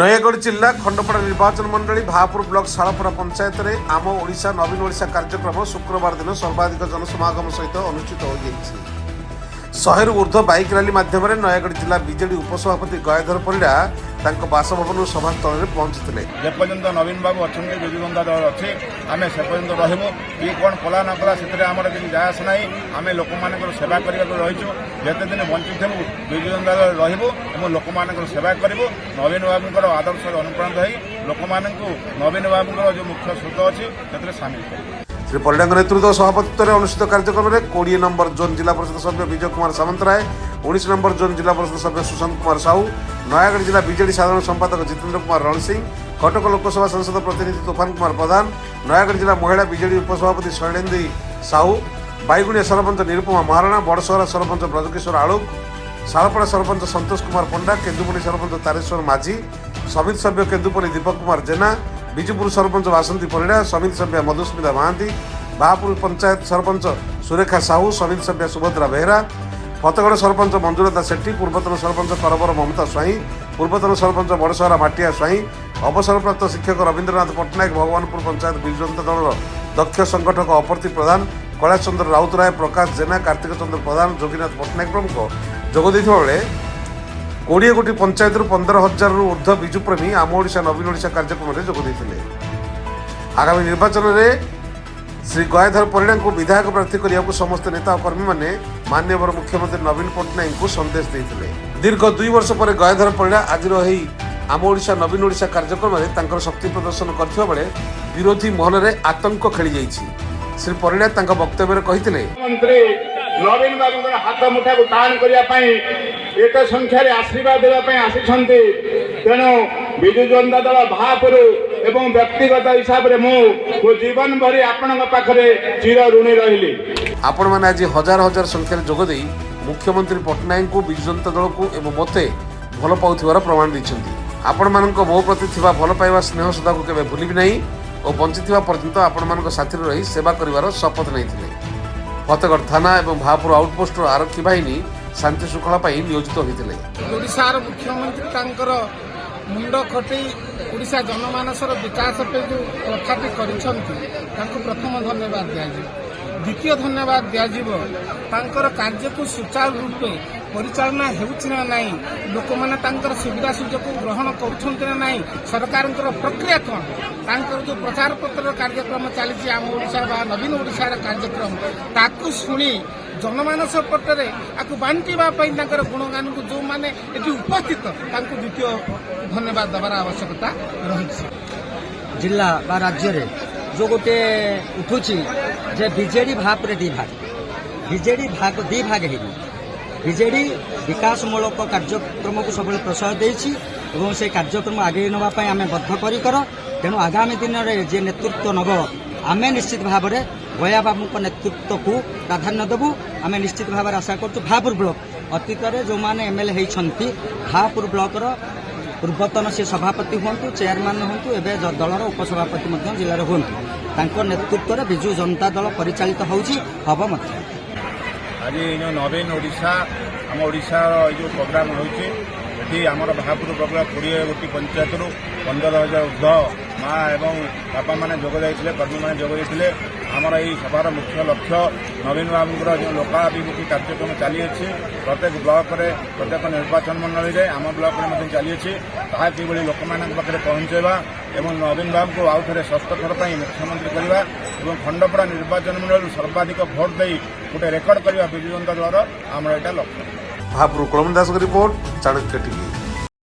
ନୟାଗଡ଼ ଜିଲ୍ଲା ଖଣ୍ଡପଡ଼ା ନିର୍ବାଚନ ମଣ୍ଡଳୀ ଭାପୁର ବ୍ଲକ ଶାଳପଡ଼ା ପଞ୍ଚାୟତରେ ଆମ ଓଡ଼ିଶା ନବୀନ ଓଡ଼ିଶା କାର୍ଯ୍ୟକ୍ରମ ଶୁକ୍ରବାର ଦିନ ସର୍ବାଧିକ ଜନସମାଗମ ସହିତ ଅନୁଷ୍ଠିତ ହୋଇଯାଇଛି। 100ରୁ ଉର୍ଦ୍ଧ୍ୱ ବାଇକ୍ ରାଲି ମାଧ୍ୟମରେ ନୟାଗଡ଼ ଜିଲ୍ଲା ବିଜେଡି ଉପସଭାପତି ଗୟାଧର ପରିଡ଼ା ତାଙ୍କ ବାସଭବନରୁ ସଭାସ୍ଥଳରେ ପହଞ୍ଚିଥିଲେ। ଯେପର୍ଯ୍ୟନ୍ତ ନବୀନ ବାବୁ ଅଛନ୍ତି, ବିଜୁ ଜନତା ଦଳ ଅଛି, ଆମେ ସେ ପର୍ଯ୍ୟନ୍ତ ରହିବୁ। କିଏ କ'ଣ କଲା ନ କଲା, ସେଥିରେ ଆମର କିଛି ଯାଏ ଆସ ନାହିଁ। ଆମେ ଲୋକମାନଙ୍କର ସେବା କରିବାକୁ ରହିଛୁ। ଯେତେ ଦିନ ବଞ୍ଚିଥିବୁ, ବିଜୁ ଜନତା ଦଳ ରହିବୁ ଏବଂ ଲୋକମାନଙ୍କର ସେବା କରିବୁ। ନବୀନ ବାବୁଙ୍କର ଆଦର୍ଶରେ ଅନୁପ୍ରାଣିତ ହୋଇ ଲୋକମାନଙ୍କୁ ନବୀନ ବାବୁଙ୍କର ଯେଉଁ ମୁଖ୍ୟ ସ୍ରୋତ ଅଛି, ସେଥିରେ ସାମିଲ କରିବୁ। ଶ୍ରୀ ପରିଡ଼ାଙ୍କ ନେତୃତ୍ୱ ସଭାପତିତ୍ୱରେ ଅନୁଷ୍ଠିତ କାର୍ଯ୍ୟକ୍ରମରେ 20 ନମ୍ବର ଜୋନ୍ ଜିଲ୍ଲା ପରିଷଦ ସଭ୍ୟ ବିଜୟ କୁମାର ସାମନ୍ତରାୟ, 19 ନମ୍ବର ଜୋନ୍ ଜିଲ୍ଲା ପରିଷଦ ସଭ୍ୟ ସୁଶାନ୍ତ କୁମାର ସାହୁ, ନୟାଗଡ଼ ଜିଲ୍ଲା ବିଜେଡି ସାଧାରଣ ସମ୍ପାଦକ ଜିତେନ୍ଦ୍ର କୁମାର ରଣସିଂ, କଟକ ଲୋକସଭା ସାଂସଦ ପ୍ରତିନିଧି ତୋଫାନ କୁମାର ପ୍ରଧାନ, ନୟାଗଡ଼ ଜିଲ୍ଲା ମହିଳା ବିଜେଡି ଉପସଭାପତି ଶୈଳେନ୍ଦୀ ସାହୁ, ବାଇଗୁଣିଆ ସରପଞ୍ଚ ନିରୁପମା ମହାରଣା, ବଡ଼ସହରା ସରପଞ୍ଚ ବ୍ରଜକିଶୋର ଆଳୁକ, ଶାଳପଡ଼ା ସରପଞ୍ଚ ସନ୍ତୋଷ କୁମାର ପଣ୍ଡା, କେନ୍ଦୁପଲ୍ଲୀ ସରପଞ୍ଚ ତାରେଶ୍ୱର ମାଝୀ, ସମିତି ସଭ୍ୟ କେନ୍ଦୁପଲ୍ଲୀ ଦୀପକ କୁମାର ଜେନା, ବିଜୁପୁର ସରପଞ୍ଚ ବାସନ୍ତୀ ପରିଡ଼ା, ସମିତି ସଭ୍ୟା ମଧୁସ୍ମିତା ମହାନ୍ତି, ବାହାପୁର ପଞ୍ଚାୟତ ସରପଞ୍ଚ ସୁରେଖା ସାହୁ, ସମିତି ସଭ୍ୟା ସୁଭଦ୍ରା ବେହେରା, ଫତେଗଡ଼ ସରପଞ୍ଚ ମଞ୍ଜୁଲତା ସେଠୀ, ପୂର୍ବତନ ସରପଞ୍ଚ କରବର ମମତା ସ୍ୱାଇଁ, ପୂର୍ବତନ ସରପଞ୍ଚ ବଡ଼ସହରା ମାଟିଆ ସ୍ୱାଇଁ, ଅବସରପ୍ରାପ୍ତ ଶିକ୍ଷକ ରବୀନ୍ଦ୍ରନାଥ ପଟ୍ଟନାୟକ, ଭଗବାନପୁର ପଞ୍ଚାୟତ ବିଜୁ ଜନତା ଦଳର ଦକ୍ଷ ସଂଗଠକ ଅପର୍ତ୍ତି ପ୍ରଧାନ, କୈଳାସ ଚନ୍ଦ୍ର ରାଉତରାୟ, ପ୍ରକାଶ ଜେନା, କାର୍ତ୍ତିକ ଚନ୍ଦ୍ର ପ୍ରଧାନ, ଯୋଗୀନାଥ ପଟ୍ଟନାୟକ ପ୍ରମୁଖ ଯୋଗ ଦେଇଥିବା ବେଳେ 20 ଗୋଟି ପଞ୍ଚାୟତରୁ 15,000ରୁ ଉର୍ଦ୍ଧ୍ୱ ବିଜୁପ୍ରେମୀ ଆମ ଓଡ଼ିଶା ନବୀନ ଓଡ଼ିଶା କାର୍ଯ୍ୟକ୍ରମରେ ଯୋଗ ଦେଇଥିଲେ। ଆଗାମୀ ନିର୍ବାଚନରେ ଶ୍ରୀ ଗୟାଧର ପରିଡ଼ାଙ୍କୁ ବିଧାୟକ ପ୍ରାର୍ଥୀ କରିବାକୁ ସମସ୍ତ ନେତା ଓ କର୍ମୀମାନେ ମାନ୍ୟବର ମୁଖ୍ୟମନ୍ତ୍ରୀ ନବୀନ ପଟ୍ଟନାୟକଙ୍କୁ ସନ୍ଦେଶ ଦେଇଥିଲେ। ଦୀର୍ଘ 2 ବର୍ଷ ପରେ ଗୟାଧର ପରିଡ଼ା ଆଜିର ଏହି ଆମ ଓଡ଼ିଶା ନବୀନ ଓଡ଼ିଶା କାର୍ଯ୍ୟକ୍ରମରେ ତାଙ୍କର ଶକ୍ତି ପ୍ରଦର୍ଶନ କରିଥିବା ବେଳେ ବିରୋଧୀ ମହଲରେ ଆତଙ୍କ ଖେଳିଯାଇଛି। ଶ୍ରୀ ପରିଡ଼ା ତାଙ୍କ ବକ୍ତବ୍ୟରେ କହିଥିଲେ, ମନ୍ତ୍ରୀ ନବୀନ ବାବୁଙ୍କର ହାତ ମୁଠାକୁ ଟାଣ କରିବା ପାଇଁ ଏତେ ସଂଖ୍ୟାରେ ଆଶୀର୍ବାଦ ଦେବା ପାଇଁ ଆସିଛନ୍ତି। ତେଣୁ ବିଜୁ ଜନତା ଦଳ ଭାପୁର ଏବଂ ବ୍ୟକ୍ତିଗତ ହିସାବରେ ମୁଁ ମୋ ଜୀବନ ଭରି ଆପଣଙ୍କ ପାଖରେ ଚିର ଋଣୀ ରହିଲି। ଆପଣମାନେ ଆଜି ହଜାର ହଜାର ସଂଖ୍ୟାରେ ଯୋଗ ଦେଇ ମୁଖ୍ୟମନ୍ତ୍ରୀ ପଟ୍ଟନାୟକଙ୍କୁ, ବିଜୁ ଜନତା ଦଳକୁ ଏବଂ ମୋତେ ଭଲ ପାଉଥିବାର ପ୍ରମାଣ ଦେଇଛନ୍ତି। ଆପଣମାନଙ୍କ ମୋ ପ୍ରତି ଥିବା ଭଲ ପାଇବା, ସ୍ନେହ ଶ୍ରଦ୍ଧାକୁ କେବେ ଭୁଲିବି ନାହିଁ ଓ ବଞ୍ଚିଥିବା ପର୍ଯ୍ୟନ୍ତ ଆପଣମାନଙ୍କ ସାଥିରେ ରହି ସେବା କରିବାର ଶପଥ ନେଇଥିଲେ। ଫତେଗଡ଼ ଥାନା ଏବଂ ଭାପୁର ଆଉଟପୋଷ୍ଟର ଆରକ୍ଷୀ ବାହିନୀ ଶାନ୍ତି ଶୃଙ୍ଖଳା ପାଇଁ ନିୟୋଜିତ ହୋଇଥିଲେ। ଓଡ଼ିଶାର ମୁଖ୍ୟମନ୍ତ୍ରୀ ତାଙ୍କର ମୁଣ୍ଡ ଖଟେଇ ଓଡ଼ିଶା ଜନମାନସର ବିକାଶ ପାଇଁ ଯେଉଁ ପ୍ରଥାଟି କରିଛନ୍ତି, ତାଙ୍କୁ ପ୍ରଥମ ଧନ୍ୟବାଦ ଦିଆଯିବ। ଦ୍ୱିତୀୟ ଧନ୍ୟବାଦ ଦିଆଯିବ, ତାଙ୍କର କାର୍ଯ୍ୟକୁ ସୁଚାରୁ ରୂପେ ପରିଚାଳନା ହେଉଛି ନା ନାହିଁ, ଲୋକମାନେ ତାଙ୍କର ସୁବିଧା ସୁଯୋଗକୁ ଗ୍ରହଣ କରୁଛନ୍ତି ନା ନାହିଁ, ସରକାରଙ୍କର ପ୍ରକ୍ରିୟା କ'ଣ, ତାଙ୍କର ଯେଉଁ ପ୍ରଚାର ପତ୍ର କାର୍ଯ୍ୟକ୍ରମ ଚାଲିଛି, ଆମ ଓଡ଼ିଶା ବା ନବୀନ ଓଡ଼ିଶାର କାର୍ଯ୍ୟକ୍ରମ, ତାକୁ ଶୁଣି ଜନମାନସ ପଟରେ ଆକୁ ବାଣ୍ଟିବା ପାଇଁ ତାଙ୍କର ଗୁଣଗାନକୁ ଯେଉଁମାନେ ଏଠି ଉପସ୍ଥିତ, ତାଙ୍କୁ ଦ୍ୱିତୀୟ ଧନ୍ୟବାଦ ଦେବାର ଆବଶ୍ୟକତା ରହିଛି। ଜିଲ୍ଲା ବା ରାଜ୍ୟରେ ଯେଉଁ ଗୋଟେ ଉଠୁଛି ଯେ ବିଜେଡି ଭାବରେ ଦି ଭାଗ, ବିଜେଡି ଭାଗ ଦି ଭାଗ ହେଇନି। ବିଜେଡି ବିକାଶମୂଳକ କାର୍ଯ୍ୟକ୍ରମକୁ ସବୁବେଳେ ପ୍ରଶ୍ରୟ ଦେଇଛି ଏବଂ ସେ କାର୍ଯ୍ୟକ୍ରମ ଆଗେଇ ନେବା ପାଇଁ ଆମେ ବଦ୍ଧପରିକର। ତେଣୁ ଆଗାମୀ ଦିନରେ ଯିଏ ନେତୃତ୍ୱ ନେବ, ଆମେ ନିଶ୍ଚିତ ଭାବରେ ଗୟା ବାବୁଙ୍କ ନେତୃତ୍ୱକୁ ପ୍ରାଧାନ୍ୟ ଦେବୁ। ଆମେ ନିଶ୍ଚିତ ଭାବରେ ଆଶା କରୁଛୁ, ଭାପୁର ବ୍ଲକ ଅତୀତରେ ଯେଉଁମାନେ ଏମ୍ଏଲ୍ଏ ହେଇଛନ୍ତି, ଭାପୁର ବ୍ଲକର ପୂର୍ବତନ ସେ ସଭାପତି ହୁଅନ୍ତୁ, ଚେୟାରମ୍ୟାନ୍ ହୁଅନ୍ତୁ, ଏବେ ଦଳର ଉପସଭାପତି ମଧ୍ୟ ଜିଲ୍ଲାରେ ହୁଅନ୍ତୁ, ତାଙ୍କ ନେତୃତ୍ୱରେ ବିଜୁ ଜନତା ଦଳ ପରିଚାଳିତ ହେଉଛି, ହେବ ମଧ୍ୟ। ଆଜି ଏଇ ଯେଉଁ ନବୀନ ଓଡ଼ିଶା, ଆମ ଓଡ଼ିଶାର ଏଇ ଯେଉଁ ପ୍ରୋଗ୍ରାମ ହେଉଛି, ଏଠି ଆମର ଭାପୁର ବ୍ଲକର 20 ଗୋଟି ପଞ୍ଚାୟତରୁ 15,000 ଉର୍ଦ୍ଧ୍ୱ ମା ଏବଂ ବାପାମାନେ ଯୋଗ ଦେଇଥିଲେ, କର୍ମୀମାନେ ଯୋଗ ଦେଇଥିଲେ। ଆମର ଏହି ସଭାର ମୁଖ୍ୟ ଲକ୍ଷ୍ୟ, ନବୀନ ବାବୁଙ୍କର ଯେଉଁ ଲୋକାଭିମୁଖୀ କାର୍ଯ୍ୟକ୍ରମ ଚାଲିଅଛି, ପ୍ରତ୍ୟେକ ବ୍ଲକରେ, ପ୍ରତ୍ୟେକ ନିର୍ବାଚନ ମଣ୍ଡଳୀରେ, ଆମ ବ୍ଲକରେ ମଧ୍ୟ ଚାଲିଅଛି, ତାହା କିଭଳି ଲୋକମାନଙ୍କ ପାଖରେ ପହଞ୍ଚାଇବା ଏବଂ ନବୀନ ବାବୁଙ୍କୁ ଆଉ ଥରେ ଷଷ୍ଠ ଥର ପାଇଁ ମୁଖ୍ୟମନ୍ତ୍ରୀ କରିବା ଏବଂ ଖଣ୍ଡପଡ଼ା ନିର୍ବାଚନ ମଣ୍ଡଳୀରୁ ସର୍ବାଧିକ ଭୋଟ ଦେଇ ଗୋଟେ ରେକର୍ଡ କରିବା ବିଜୁ ଜନତା ଦଳର ଆମର ଏଇଟା ଲକ୍ଷ୍ୟ। ଭାପୁର କୁଳମଣି ଦାସଙ୍କ ରିପୋର୍ଟ, ଚାଣକ୍ୟ ଟିଭି।